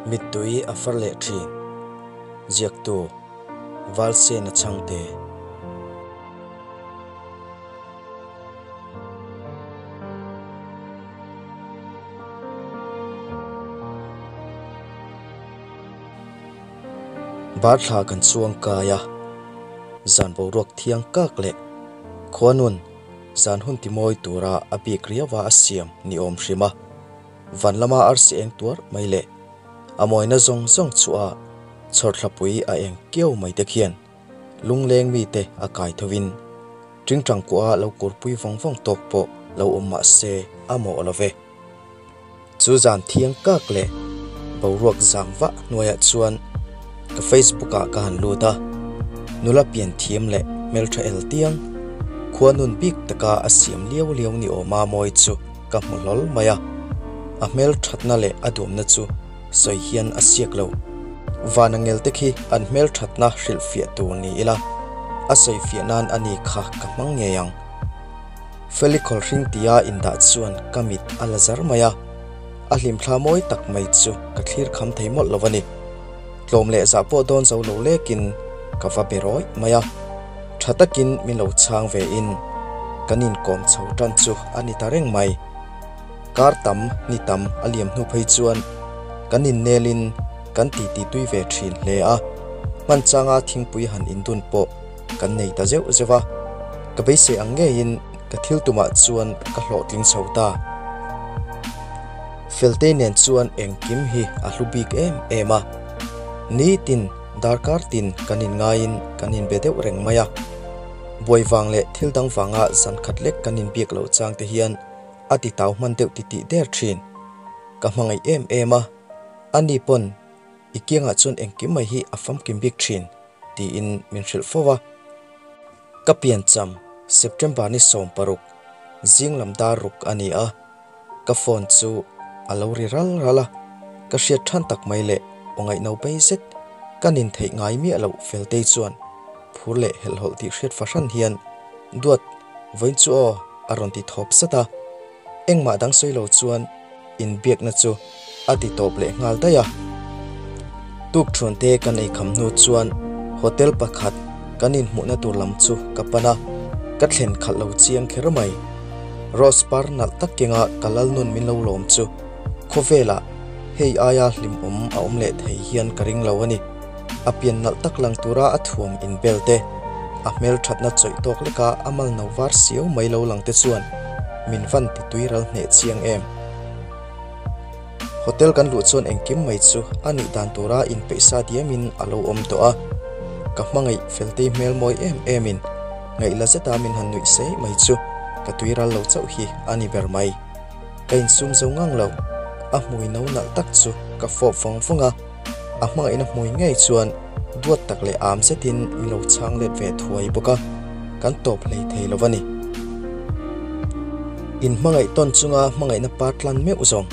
Mittui a far leh thin. Ziaktu, Valsena Chhangte. Bar thla kan chuang kai a, zan boruak thiang kak leh khuanun zan hun timawi tura a bik riauva a siam ni awm hrim a, van lama arsi eng tuar mai leh a mawina zawng zawng chu a chhawrthlapui a eng kiau mai te khian lungleng mite a kai thovin tingtang kuah lo kurpui vawng vawng tawk pawh lo awm mah se a mawh lo ve. Chu zan thiang kak leh boruak zang vah hnuaiah chuan ka Facebook ah ka han lut a, nula pian thiam leh hmeltha el tiang khua nun bik taka a siam liau liau ni awma mawi chu ka hmu hlawl mai a, a hmelthatna leh a duamna chu sawi hian a siak lo. Vana ngel te khi an hmelthatna hrilhfiah tur ni ila, a sawifiah nan a ni kha ka hmang ngei ang. Feli khawlhring tia indah chuan ka mit a la zar mai a, a hlimthla mawi tak mai chu ka thlir kham thei mawlh lo a ni. Tlawm leh zah pawh dawn zo lo lekin ka va be rawih mai a, tha takin min lo chhang vein kan inkawm chho tan chu a ni ta reng mai. Kar tam ni tam a liam hnu phei chuan kan innelin kan titi tui ve thin hle a, hman changa thingpui han indun pawh kan nei ta zeuh zeuh a, ka beisei ang ngeiin ka thil tumah chuan ka hlawhtling chho ta. Feltei nen chuan engkim hi a hlu bik em em a, nitin darkar tin kan inngaiin kan inbe deuh reng mai a, buai vang leh thil dang vanga zan khat lek kan inbiak loh chang te hian a ti tau hman deuh titih der thin. Ka hmangaih em em a, ani pawn I kiangah chuan engkim mai hi a famkim bik thin, tiin min hrilh fo a. Ka piancham September ni 16, zing lam dar ruk a ni a, ka phone chu a lo ri ral ral a, ka hriat than tak mai leh aw ngaihno bei zet ka nin theih ngai miah loh Feltei chuan phur leh helhhawlh tih hriat fahran hian Duat, vawiin chu aw a rawn ti thawp sat a. Engmah dang sawi lo chuan inbiakna chu a ti tawp leh nghal daih a. Tuk thuante kan ei kham hnu chuan hotel pakhat kan inhmuhna tur lam chu ka pan a, ka thlen khalh lo chiang kher mai. Rose par nalh tak kenga ka lalnun min lo lawm chu khawvelah hei aia hlimawm a awm leh thei hian ka ring lo a ni. A pian nalh tak lang tura a thuam inbel te, a hmelthatna chawih tawk leka a mal no var siau mai lo lang te chuan min van ti tui ral hneh chiang em. Hotel kan luh chuan engkim mai chu a nih dan tura inpeihsa diamin a lo awm tawh a, ka hmangaih feltei hmel mawi em emin ngaihla zeta min han nuih sei mai chu ka tui ral lo chauh hi a ni ber mai. Ka insum zo ngang lo, a hmui no nalh tak chu ka fawp vawng vawng a. A hmangaihna hmui ngei chuan duat tak leh am zetin min lo chhang let ve thuai bawk a, kan tawp hlei thei lo a ni. In hmangaih tawn chunga hmangaihna par tlan meuh zawng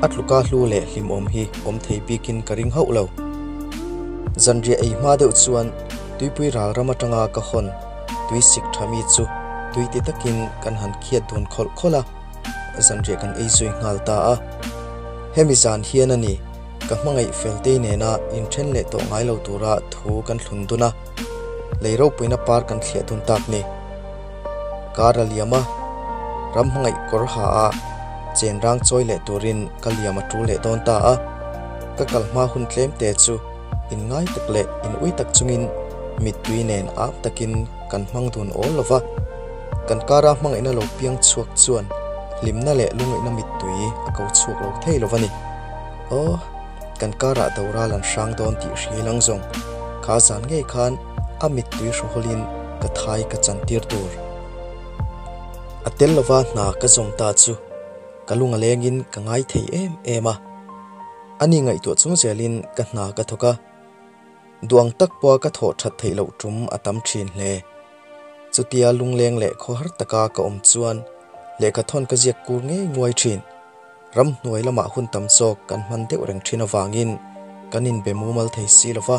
a tluka hlu leh hlimawm hi awm thei bikin ka ring hauh lo. Zanriah ei hma deuh chuan tuipui ral ram atanga ka hawn tui sik tha mi chu tui ti takin kan han khiat dun khawlh khawlh a, zanriah kan ei zui nghal ta a. Hemi zan hian a ni. Ka hmangaih Feltei nena inthen leh tawh ngai lo tura thu kan thlun dun a, lei ropuina par kan thliah dun tak ni. Kar a liam a, ram hmangaih kawr ha a chen rang chawi leh turin ka liam a tul leh dawn ta a, ka kal hma hun tlem te chu inngai tak leh in ui tak chungin mittui nen ap takin kan hmang dun awl lo va, kan kara hmangaihna lo piang chhuak chuan hlimna leh lungaihna mittui a ko chhuak lo thei lo va ni. Aw, kan karah doral an hrang dawn tih hria lang zawng. Kha zan ngei khan a mittui hruhawlin ka thai ka chantir tur. A tel lova hna ka zawm ta chu ka lung a lengin ka ngai thei em em a. Ani ngaihtuah chung zelin ka hna ka thawk a. Duang tak pawha ka thawh that theih loh tum a tam thin hle. Chutia lungleng leh khawhar taka ka awm chuan lehkha thawn ka ziak kur ngei nguai thin. Ramhnuai lamah hun tam zawk kan hman deuh reng thin avangin kan inbe mumal thei si lo va,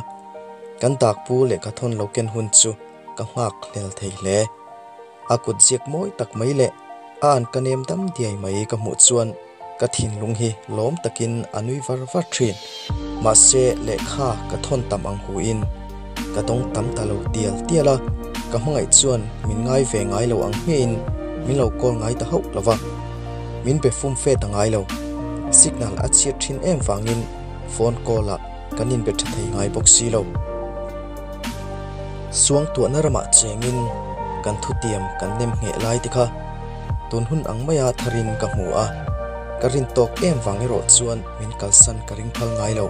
kan dakpu lehkha thawn lo ken hun chu ka nghak hlel thei hle. A kut ziak mawi tak mai leh a an ka nem dam diai mai ka hmuh chuan Ka thinlung hi lawm takin a nui var var thin. Mahse lehkha ka thawn tam ang hu in ka dawng tam ta lo tial tial a, ka hmangaih chuan min ngai ve ngai lo ang hmiahin min lo call ngai ta hauh lo va, min be fum fe ta ngai lo. Signal a chhiat thin em vangin phone call ah kan inbe tha thei ngai bawk si lo. Suangtuahna ramah chengin kan thutiam kan nem ngheh lai te kha tun hun ang maia tharin ka hmu a, ka rin tawk em vang erawh chuan min kalsan ka ring phal ngai lo.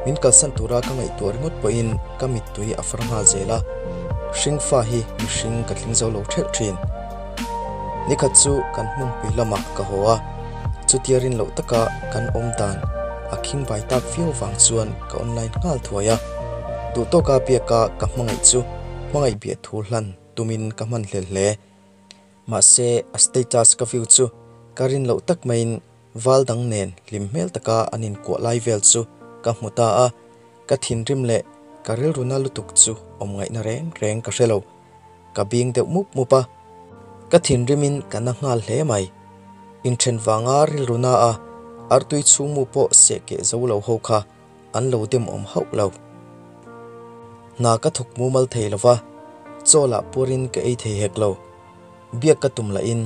Min kalsan tura ka ngaihtuah ringawt pawhin ka mittui a far nghal zel a, hringfa hi mihring ka tling zo lo thelh thin. Nikhat chu kan hmunpui lamah ka haw a, chutia rin loh taka kan awm dan a khing bai tak viau vang chuan ka online nghal thuai a. Duhtawka biaka ka hmangaih chu hmangaih biah thu hlan tumin ka hman hlel hle. Mahse a status ka view chu ka rin loh tak maiin val dang nen hlim hmel taka an inkuah lai vel chu ka hmu ta a, ka thinrim leh ka rilru na lutuk chu awm ngaihna reng reng ka hre lo. Ka bing deuh mup mup a, ka thinrimin ka na nghal hle mai. Inthen vanga rilru na a artui chhungmu pawh seh keh zo lo ho kha an lo dem awm hauh lo. Hna ka thawk mumal thei lo va, chaw lah puarin ka ei thei hek lo. Biak ka tum lahin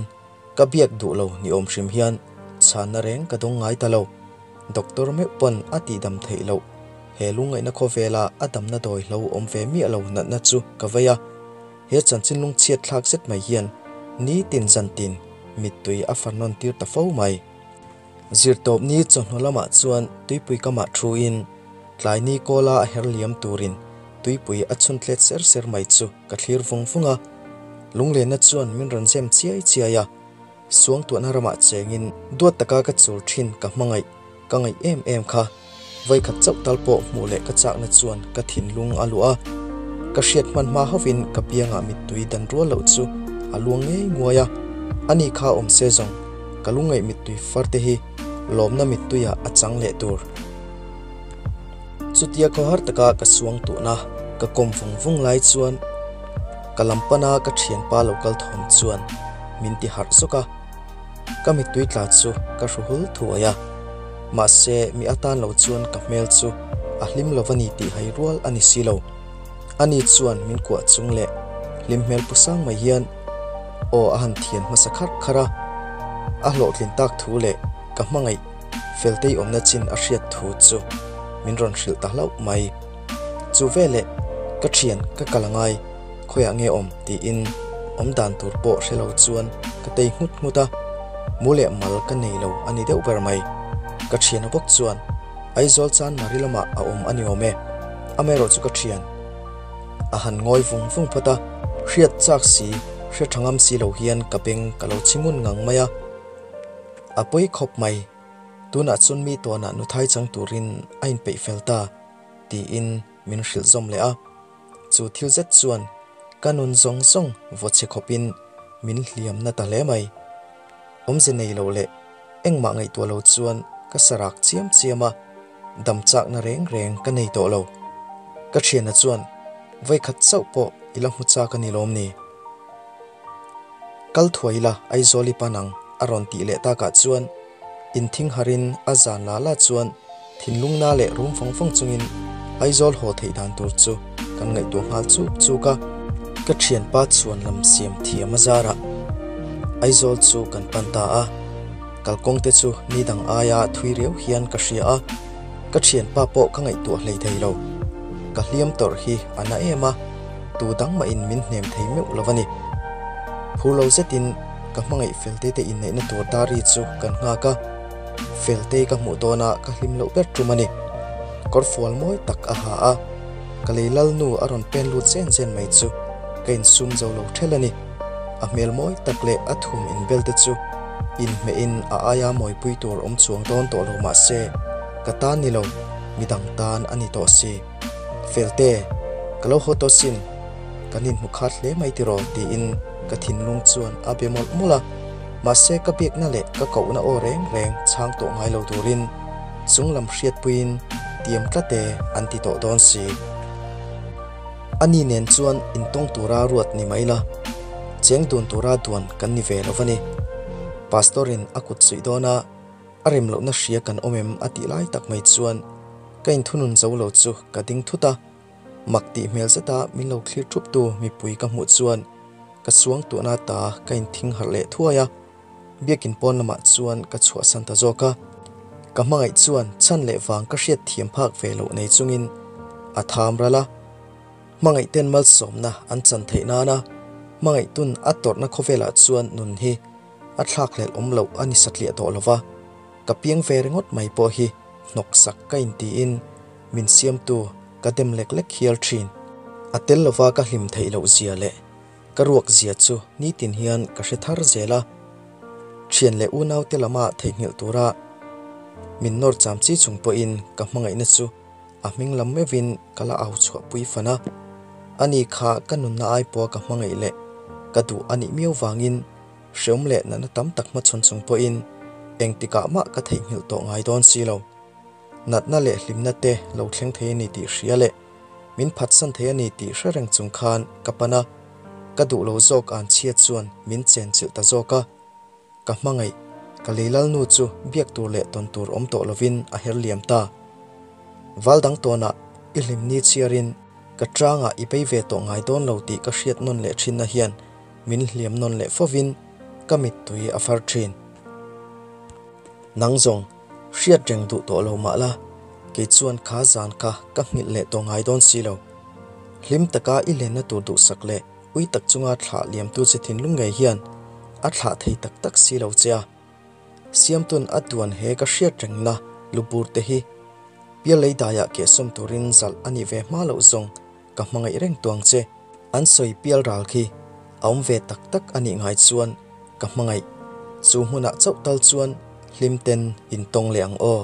ka biak duh lo ni awm hrim hian chhanna reng ka dawng ngai ta lo. Doctor meuh pawn a tihdam theih loh. He lungngaihna khawvela a damna dawi hlo awm ve miah lo natna chu ka vei a. He chanchin lungchhiat thlak zet mai hian nitin zantin mittui a far nawn tir ta fo mai. Zirtawpni chawhnu lamah chuan tuipui kamah thuin tlaini kawla a her liam turin tuipui a chhun tlet ser ser mai chu ka thlir vung vung a. Lunglenna chuan min rawn zem chiai chiai a. Suangtuahna ramah chengin duat taka ka chur thin ka hmangaih ka ngaih em em kha vawikhat chauh tal pawh hmuh leh ka chakna chuan ka thinlung a luah a. Ka hriat hman hma hovin ka piangah mittui dan rual loh chu a luang ngei nguai a. Ani kha awm se zawng ka lungngaih mittui far te hi lawmna mittuiah a chang leh tur. Chutia khawhar taka ka suangtuahna ka kawm vung vung lai chuan ka lam pana ka thianpa lo kal thawm chuan min ti harh zawk a, ka mittui tla chu ka hru hul thuai a, mahse mi atan lo chuan ka hmel chu a hlim lo a ni tih hai rual a ni si lo. Ani chuan min kuah chung leh hlim hmel pu sang mai hian aw a han thian hmasa kharh kharh a, a hlawhtlin tak thu leh ka hmangaih Feltei awmna chin a hriat thu chu min rawn hrilh ta hlauh mai. Chu veleh ka thian ka kal angai, khawiah nge awm tiin awm dan tur pawh hre lo chuan ka tei nghut nghut a, mu leh mal ka nei lo a ni deuh ber mai. Ka thiana bawk chuan Aizawl Chanmari lamah a awm a ni awm e, amaherawh chu ka thian a han ngawi vung vung phawt a, hriat chak si, hre tha ngam si lo hian ka beng ka lo chhi ngun ngang mai a. A pawi khawp mai, tunah chuan mi tawnah nuthai chang turin a inpeih fel ta, tiin min hrilh zawm leh a. Chu thil zet chuan ka nun zawng zawng vaw chhe khawpin min hliam na ta hle mai. Awmze nei lo leh engmah ngaihtuah lo chuan ka sarak chiam chiam a, dam chakna reng reng ka nei tawh lo. Ka thiana chuan vawikhat chauh pawh i la hmu chak a ni lawm ni? Kal thuai ila Aizawl i pan ang a rawn tih leh takah chuan inthing harin a zan la la chuan thinlung na leh rum vawng vawng chungin Aizawl haw theih dan tur chu kan ngaihtuah nghal chuk chuk a. Ka thianpa chhuan lam siam thiam a zarah Aizawl chu kan pan ta a, kalkawng te chu ni dang aia thui riau hian ka hria a, ka thianpa pawh ka ngaihtuah hlei thei lo. Ka hliam tawrh hi a na em a. Tu dang mahin min hnem thei meuh lo a ni. Phur lo zetin ka hmangaih Feltei te inneihna tur diary chu kan nghak a, Feltei ka hmuh dawna ka hlim loh ber tum a ni. Kawrfual mawi tak a ha a, ka lei lalnu a rawn pen lut zen zen mai chu ka insum zo lo ṭhelh a ni. A hmel mawi tak leh a thum inbel te chu inhmehin a aia mawipui tur awm chuang dawn tawh lo mah se, ka tan ni lo, midang tan a ni tawh si. Felte, ka lo haw tawh sin, kan inhmu khat hle mai tiraw tiin ka thinlung chuan a be mawlh mawlh a, mahse ka biakna leh ka kohna aw reng reng chhang tawh ngai lo turin chung lam hriatpuiin tiam tlat e an ti tawh dawn si. Ani nen chuan intawng tura ruat ni mai la, cheng dun tura duan kan ni ve lo va ni. Pastor-in a kut suih dawn a. A rem lohna hria kan awm em a tih lai tak mai chuan ka inthunun zo lo chu ka ding thut a, mak tih hmel zeta min lo thlir thup tu mipui ka hmuh chuan ka suang tuhna ta ka inthing harh leh thuai a, biakin pawn lamah chuan ka chhuahsan ta zawk a. Ka hmangaih chuan chhan leh vang ka hriat thiam phak ve loh nei chungin a tham ral a. Hmangaihten malsawmna an chan theih nana hmangaihtun a tawrhna khawvelah chuan nun hi a thlakhlelh awm loh a ni satliah tawh lo va, ka piang ve ringawt mai pawh hi hnawksak ka intiin min siamtu ka dem lek lek hial thin. A tel lova ka hlim theih loh zia leh ka ruak zia chu nitin hian ka hre thar zel a, thian leh unaute lama theihnghilh tura min nawr cham chi chung pawhin ka hmangaihna chu A hming lam meuhin ka la au chhuahpui fan a, ani kha ka nunna ai pawha ka hmangaih leh ka duh a nih miau vangin hreawm leh natna tam tak hmachhawn chung pawhin engtikah mah ka theihnghilh tawh ngai dawn si lo. Natna leh hlimna te lo thleng thei a ni tih hria leh min phatsan thei a ni tih hre reng chung khan ka pan a, ka duh lo zawk an chhiat chuan min chenchilh ta zawk a. Ka hmangaih, ka lei lalnu chu biak tur leh tawn tur awm tawh lovin a her liam ta. Val dang tawnah i hlimni chhiarin ka tangah i bei ve tawh ngai dawn lo tih ka hriat nawn leh thinna hian min hliam nawn leh fovin ka mittui a far thin. Nang zawng, hriat reng duh tawh lo mah la, kei chuan kha zan kha ka nghilh leh tawh ngai dawn si lo. Hlim taka i lenna tur duhsak leh Ui tak chunga thlah liamtu che thinlung ngei hian a thlah thei tak tak si lo che a. Siamtun a duan he ka hriat rengna lubur te hi piallei daiah kehsawm turin zalh a nih ve hma loh zawng ka hmangaih reng tuang che. An sawi pial ral khi a awm ve tak tak a nih ngai chuan ka hmangaih. Chu hmunah chauh tal chuan hlim ten intawng leh ang aw.